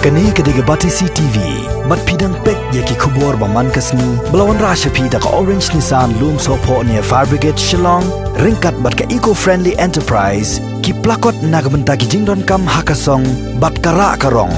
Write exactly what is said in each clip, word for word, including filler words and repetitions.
Kane ka dei ka Batesi T V. Bad phi dang peit ïa ki khubor ba man ka sngi ba la wanrah sha phi da ka Orange Nissan Lumsohphoh near Fire Brigade Shillong, ryngkat bad ka Eco Friendly Enterprise, ki plakot na ka bynta ki jingdonkam ha ka song bad ka rah ka rong.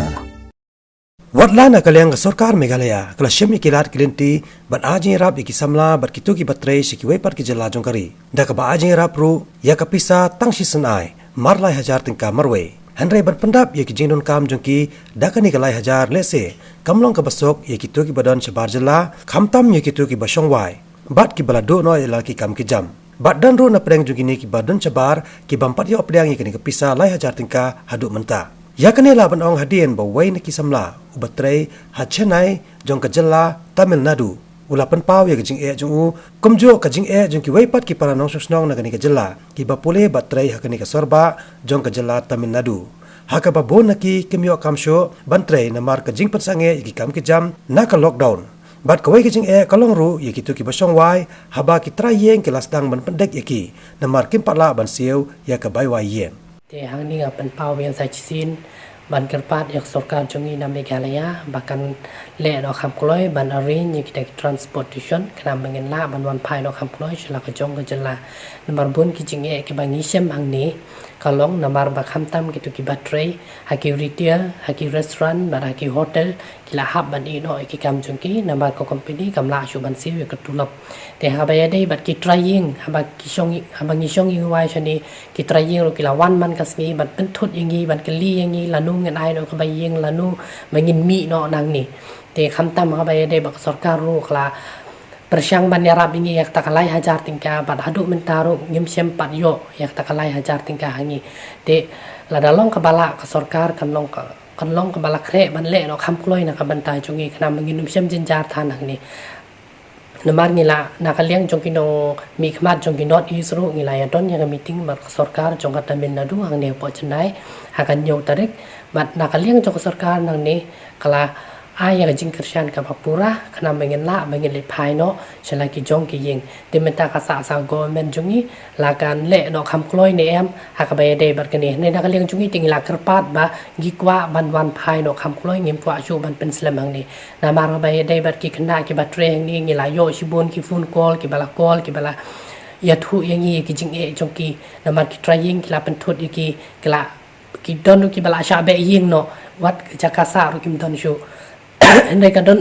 Wat la na ka liang ka sorkar Meghalaya ka la shim ïa ki lad ki lynti ban ai jingïarap ïa ki samla bad kito kiba trei sha kiwei pat ki jylla jong ka ri, da kaba ai jingïarap ruh ïa ka pisa tang shisien ai mar lai hajar tyngka marwei. Hynrei ban pyndap ïa ki jingdonkam jong ki da kane ka lai hajar lehse kam long kaba suk ïa kito kiba don shabar jylla, khamtam ïa kito kiba shong wai bad kiba la duh noh ïa la ki kam ki jam. Bad don ruh na pdeng jong kine kiba don shabar ki bym pat ïoh pdiang ïa kane ka pisa lai hajar tyngka haduh mynta. Ïa kane lah ban ong hadien ba uwei na ki samla uba trei ha Chennai jong ka jylla Tamil Nadu u la pynpaw ïa ka jingeh jong u, kumjuh ka jingeh jong kiwei pat ki para nongshong shnong na kane ka jylla kiba pule bad trei ha kane ka sor bah jong ka jylla Tamil Nadu, ha kaba bun na ki kim ïoh kam shuh ban trei namar ka jingpynsangeh ïa ki kam ki jam na ka lockdown. Bad kawei ka jingeh ka long ruh ïa kito kiba shong wai haba ki trai ïing ki la sdang ban pyndik ïa ki namar kim pat lah ban siew ïa ka bai wai ïing. Te hangne nga pynpaw biang sa shisien ban kyrpad ïa ka sorkar jong ngi na Meghalaya ba kan leh noh kham kloi ban arrange ïa kita ki transportation khnang ba ngin lah ban wan phai noh kham kloi sha la ka jong ka jylla. Namar bun ki jingeh kiba ngi shem hangne ka long namar ba khamtam kito kiba trei ha ki retail, ha ki restaurant bad ha ki hotel, ki la hap ban ïeh noh ïa ki kam jong ki namar ka company kam lah shuh ban siew ïa ka tulop. Te haba ïadei bad ki trai ïing, haba ki shong, haba ngi shong ïing wai shane, ki trai ïing ruh ki la wan man ka sngi ban pynthut ïa ngi, ban kylli ïa ngi lano ngin ai noh kaba ïing, lano ba ngin mih noh nangne. Te khamtam haba ïadei bad ka sorkar ruh ka la pyrshang ban ïarap ïa ngi ïa kata ka lai hajar tyngka, bad haduh mynta ruh ngim shym pat ïoh ïa kata ka lai hajar tyngka ha ngi. Te lada long kaba lah ka sorkar kan long ka, kan long kaba la khreh ban leh noh kham kloi na ka bynta jong ngi khnang ba ngin ym shym jynjar than hangne. Namar ngi la na ka liang jong ki nongmihkhmat jong ki North East ruh ngi la ïadon ïa ka meeting bad ka sorkar jong ka Tamil Nadu hangne hapoh Chennai ha ka hynñiew tarik. Bad na ka liang jong ka sorkar nangne ka la ai ïa ka jingkyrshan kaba pura khnang ba ngin lah ba ngin leit phai noh sha la ki jong ki ïing. Te mynta ka sah sa government jong ngi la kan leh noh kham kloi ne em ha kaba ïadei bad kane. Hynrei na ka liang jong ngi te ngi la kyrpad ba ngi kwah ban wan phai noh kham kloi, ngim kwah shuh ban pynslem hangne. Namar haba ïadei bad ki khynnah kiba trei hangne ngi la ïoh shibun ki phone call kiba la call kiba la ïathuh ïa ngi ïa ki jingeh jong ki. Namar ki trai ïing ki la pynthut ïa ki, ki la, ki don ruh kiba la shah beh ïing noh, wat ka jaka sah ruh kim don shuh. Hynrei ka don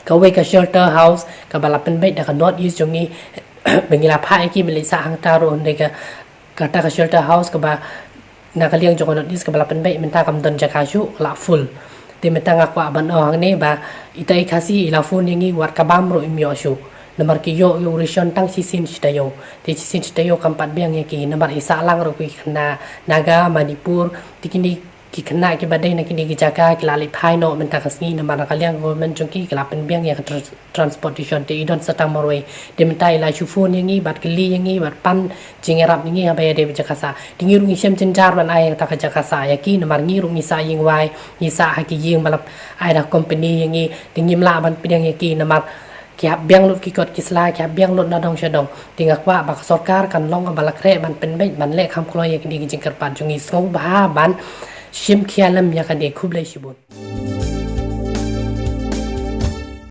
kawei ka shelter house kaba la pynbeit da ka North East jong ngi ba ngi la phah ïa ki ban leit sah hangta ruh, hynrei ka, kata ka shelter house kaba na ka liang jong ka North East kaba la pynbeit mynta kam don jaka shuh, ka la full. Te mynta nga kwah ban ong hangne ba ita i Khasi i la phone ïa ngi wat ka bam ruh im ïoh shuh. Namar ki ïoh ïa u ration tang shisien shi taïew. Te shisien shi taïew kam pat biang ïa ki namar i sah lang ruh ki khynnah Naga, Manipur, te kine ki khynnah kiba dei na kine ki jaka ki la leit phai noh mynta ka sngi namar na ka liang government jong ki ki la pynbiang ïa ka tr-, transportation te i don sa tang marwei. Te mynta i la shu phone ïa ngi bad kylli ïa ngi bad pan jingïarap ïa ngi haba ïadei bad jaka sah. Te ngi ruh ngi shem jynjar ban ai ïa kata ka jaka sah ïa ki namar ngi ruh ngi sah ïing wai, ngi sah ha ki ïing ba la ai da company ïa ngi, te ngim lah ban pdiang ïa ki namar ki hap biang lut ki kot ki sla, ki hap biang lut na dong sha dong. Te nga kwah ba ka sorkar kan long kaba la khreh ban pynbeit ban leh kham kloi ïa kine ki jingkyrpad jong ngi, sngewbha ban shim khia lem ïa kane. Khublei shibun.